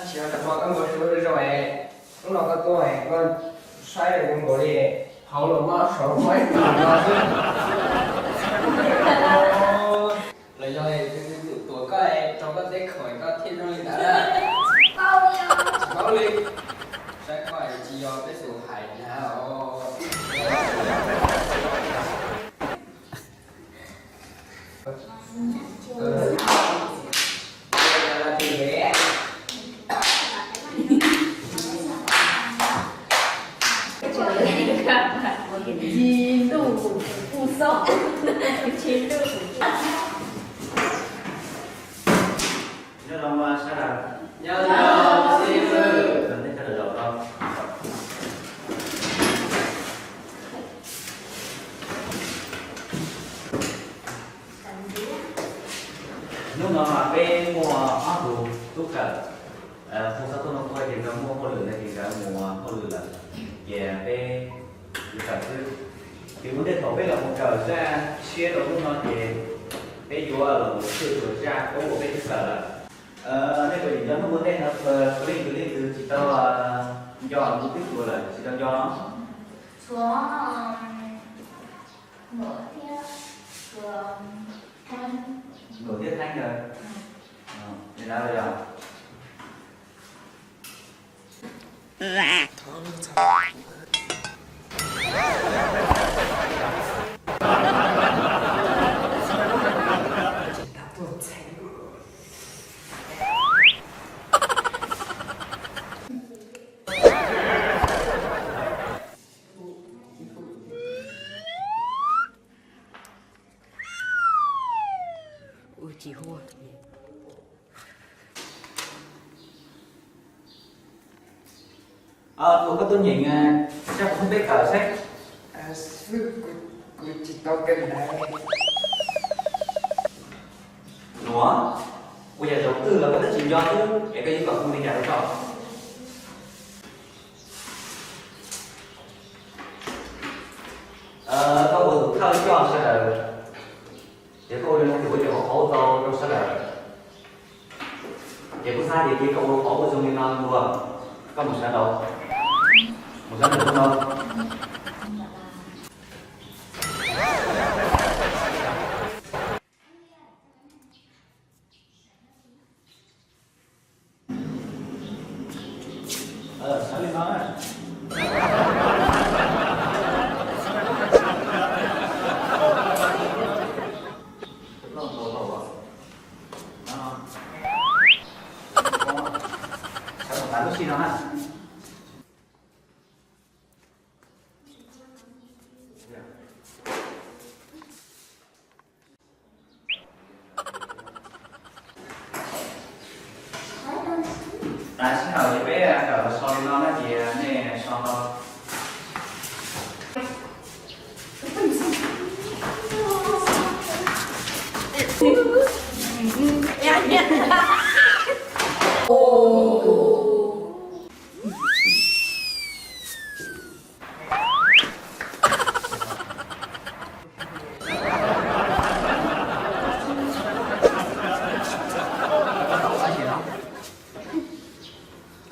Tsis yog tag hmo koj nkaus siab zoo es hnub no koj tuaj es koj saib zoo nkaus li hauv los mab saum los mab ib tug no xwb. Los yog tus twg tus tuam koj es rau koj teb khaum koj thiaj zoo li ntawd na. Tsis paub li. Saib koj tsis yog peb tus hais na os. Nyob zoo sawv daws. Nyob zoo sib hwb. Nej sawv daws los tau. Hnub no mas peb muaj ob tug tub kawm, kuv txhob tuaj no kuv ces nkawd muaj hauj lwm ntawd ces nkawd mus hauj lwm lawm, ces peb yuav kawm xwb. Ces ua ntej thaum peb los mus kawm zaj siab rau hnub no ces peb yuav los mus xyuas zaj kub uas peb twb kawm lawm. Nej puas nco hnub ua ntej no puas leej twg leej twg tsis tau nco, kuv twb xyuas lawm tsis tau nco no? Tshuav Nuam thiab Theeb. Nuam thiab Theeb ntawd. Li ntawd los yog. Ua tsis huaj. Tus koj tuaj nyeem zaj kuv peb kawm saib. Kuv tsis tau kawm ntawv. Nuam, ua yam zaum twg los koj twb tsis nco xwb es koj yuav kom kuv ua li cas rau koj? Koj ua tus thawj coj sawv daws, ces koj ua li no ces kuv yuav ua qhov ua tau rau sawv daws. Ces kuv xav tias cia koj ua qhov ua zoo li no dua, koj mus sawv ntawm, mus sawv ntawm no. Sawv li no na. Sawv kom tas lub sij no na. Sij hawm ces peb kawm so li no na, ces nej so no.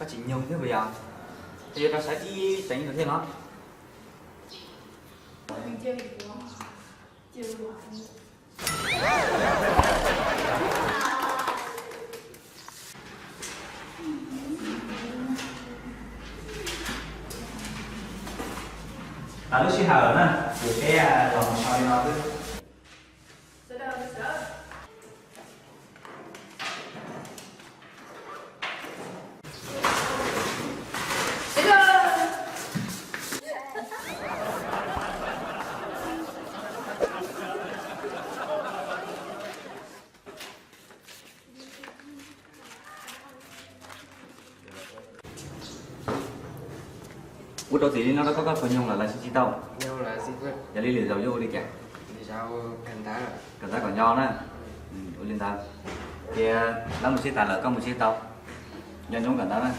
Koj tsis nyoog thiab puas yog? Koj yuav rau sawv ib teev thiab los? Lub sij hawm na, ces peb los mus so li no xwb. Ua rau txiv li no rau koj, koj puas nyoog lawm los tsis tau? Yog li lwm zaus yuav ua li cas? Kawm ntawv kom nco na. Ua li ntawd. Ces lawv mus tsev tas lawm koj mus tsev tau. Nco ntsoov kawm ntawv na.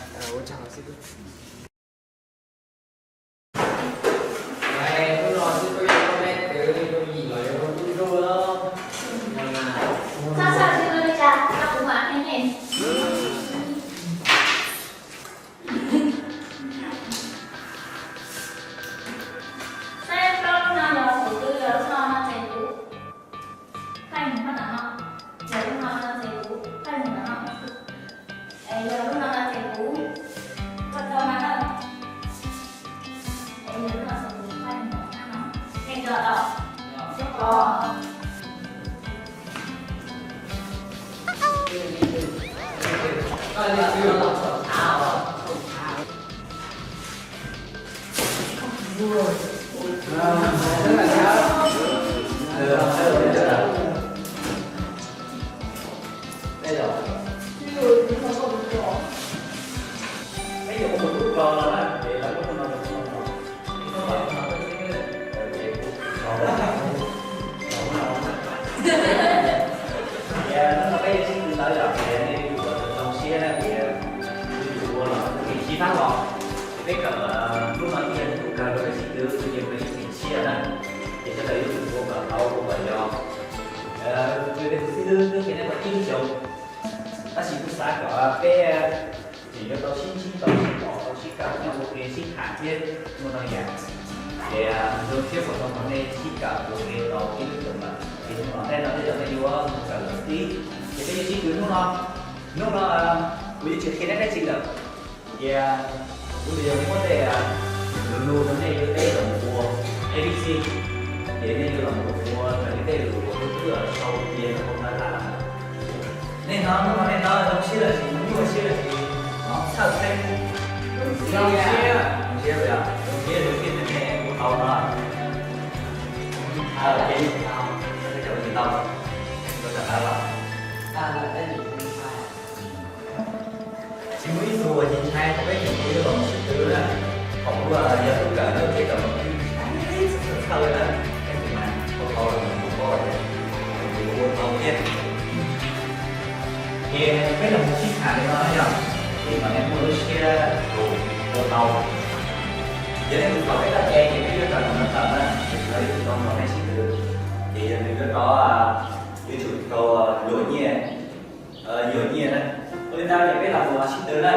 Hnub no peb yuav sib tw ntawd yog tias nej yuav tsum ua zoo siab na, tias yuav tsum ua los ua kev sib hlab los. Ces peb kawm hnub no ib yam hnub kawg rau peb sib tw, tus yeej peb sib tw siab na. Ces sawv daws yuav tsum ua kom tau ua kom yog. Tus xib hwb twb qhia nej tau ib lub xyoos, tab sis kuv xav kom peb tseem yuav tau sib ntsib tau sib pom tau sib kawm nyob ua ke sib tham thiab ua tau yam. Ces zoo siab pom tau qhov nej sib kawm ua ke tau ib lub xyoos lawm. Ces hnub no tej no tej zaum nej yuav mus kawm lawm tib, ces peb yuav sib tw hnub no. Hnub no kuv yuav tsis qhia nej dab tsi lawm. Cia kuv li yog muab tej lus lus rau nej yuav teb los ua A B C, ces nej yuav los ua raws li tej lus uas kuv twb sau cia rau hauv tab laj. Nej hnov hnub no nej hnov zoo siab los sis nyuaj siab los sis txhawj xeeb? Zoo siab, zoo siab, zoo siab, zoo siab tias nej ua tau no. Ces nej cov ua tsis tau, koj rov qab los. Tsis muaj ib tug uas tsis ntshai thaum peb tseem ua yuav los sib tw na. Thaum ub yog tub kawm na, peb kawm mas kuj ntshai txhawj txhawj na, tab sis mas ua tau los kuj paub tias ua tau thiab. Ces peb los mus sib tham li no yog, ces kom nej muaj lub siab tus ua tau. Yog nej mus thov peb txoj cai ces peb yuav raws los mus tawm na, ces lawv yuav tsis tau nrog nej sib tw. Ces yog nws yuav rov, yuav tsum tau yuav nyiaj, yuav nyiaj na. Ua li ntawd ces peb los mus sib tw na.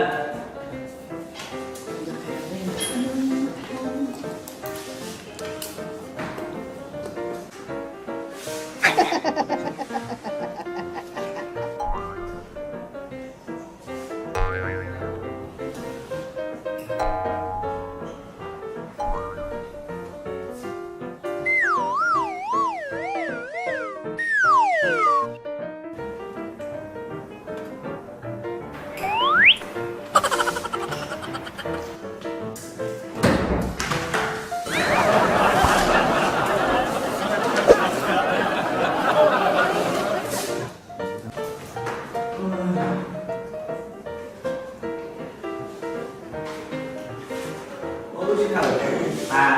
Ua lub sij hawm tas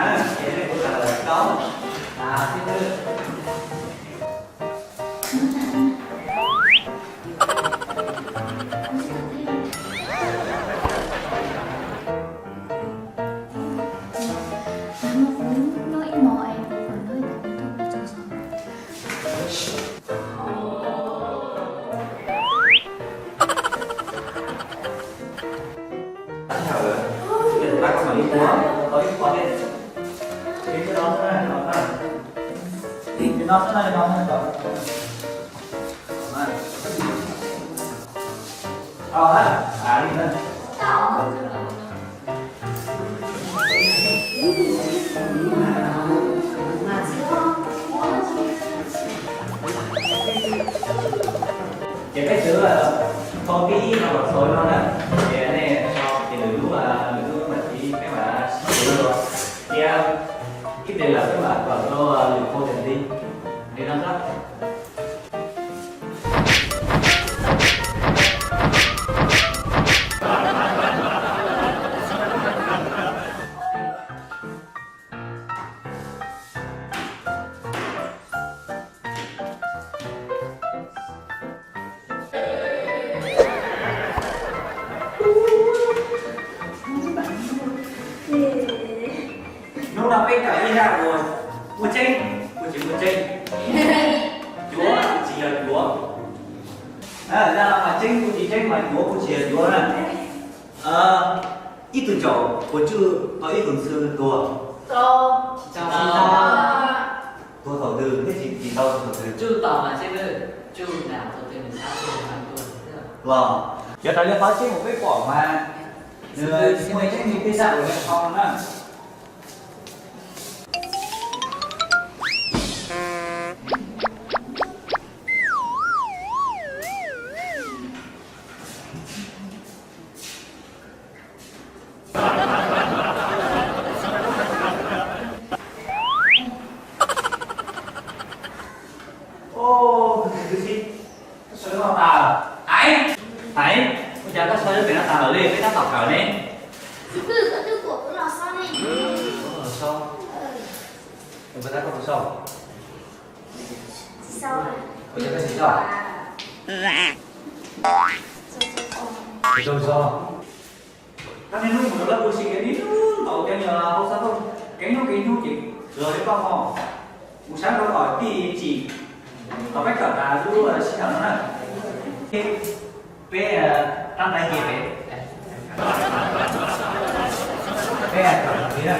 na, ces nej kuv tas lawm rau tas xwb. Ces peb twb tau tib ib no los txog no na, ces nej so ces lwm lub, lwm lub mam li peb mam sib tw dua. Ces ib pliag lawm peb mam kom rau lwm qhua tag nti. Li no xwb. Hnub no peb kawm ib zaj uas muaj tseeb, kuj tsis muaj tseeb. Cuav tsis yog cuav. Zaj no mas tseeb kuj tsis tseeb, mas cuav kuj tsis yog cuav na. Ib tug caum puas tsuj tau ib tug ntxhw tuag? Tsis tau. Tuag thaum twg thiab tsis tau thaum twg? Los, cov raws li qhov tseeb uas peb pom mas nws tsis muaj tseeb li tej zaj uas nws qhia na. Txiv Pwj, koj twb kuam kuv los so ne. Kuv los so? Koj tab koj puas so? Tsis so. Ua cas koj tsis so? Tsis so. Koj niaj hnub mus rau lawv ua si kev niaj hnub ntaus cov niag hauv xov tooj, kev hnub kev hnub ces los li koj ho. Mus saib rau kom tij tsim, kom peb kawm tas lub sij hawm no na. Peb tab tais ces peb, peb kawm tas li na.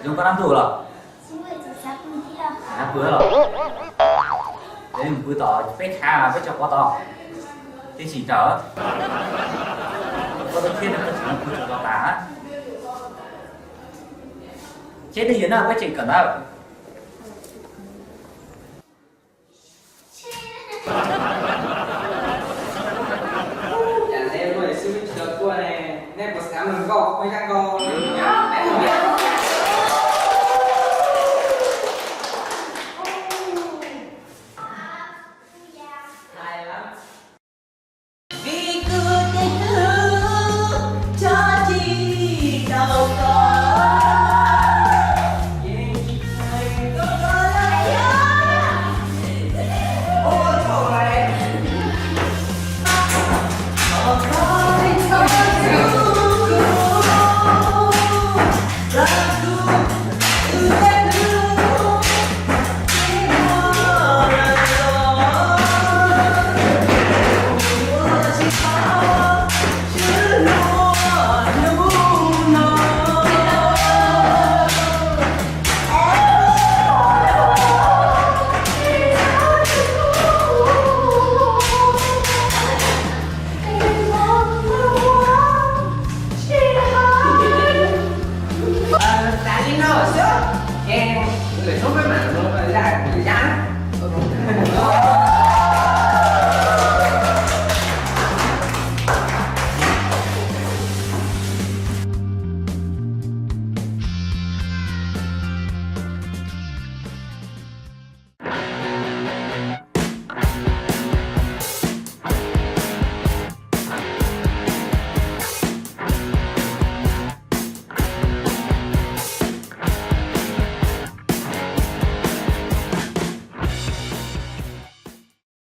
Zoo koj dab ntuj los? Xav pw los? Peb mus pw tom peb chav peb tso quav tod, tib si ntsawm. Koj tub thiab koj tsis pw tso quav tas. Cheb twj ywm na, peb tseem kawm ntawv. Cas neb luaj xwb tsis tau tuaj ne, neb puas xav mloog nkauj muaj zaj nkauj?